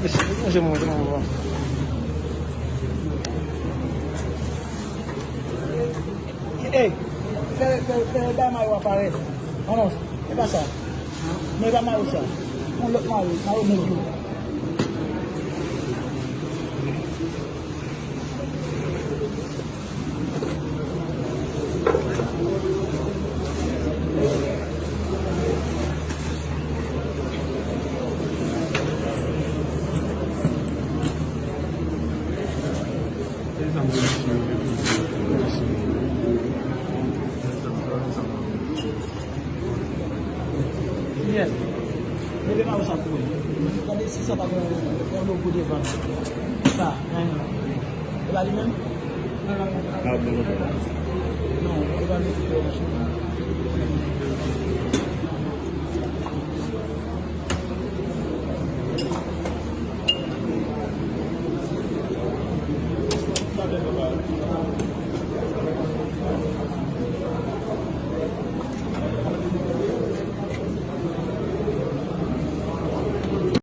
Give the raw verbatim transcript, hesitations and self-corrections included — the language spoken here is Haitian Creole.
Manje mwen, manje mwen. Ey, fè, fè, fè bay mayo a parèt. Anon, e pa sa. Men e pa mayo sa. Yon lòt mayo, mayo nèg yo. Yes. Leve mayo sa pou mwen. Gade si sa pa gen yon logo devan. Sa, nan. E pa li menm? Non, e pa li menm.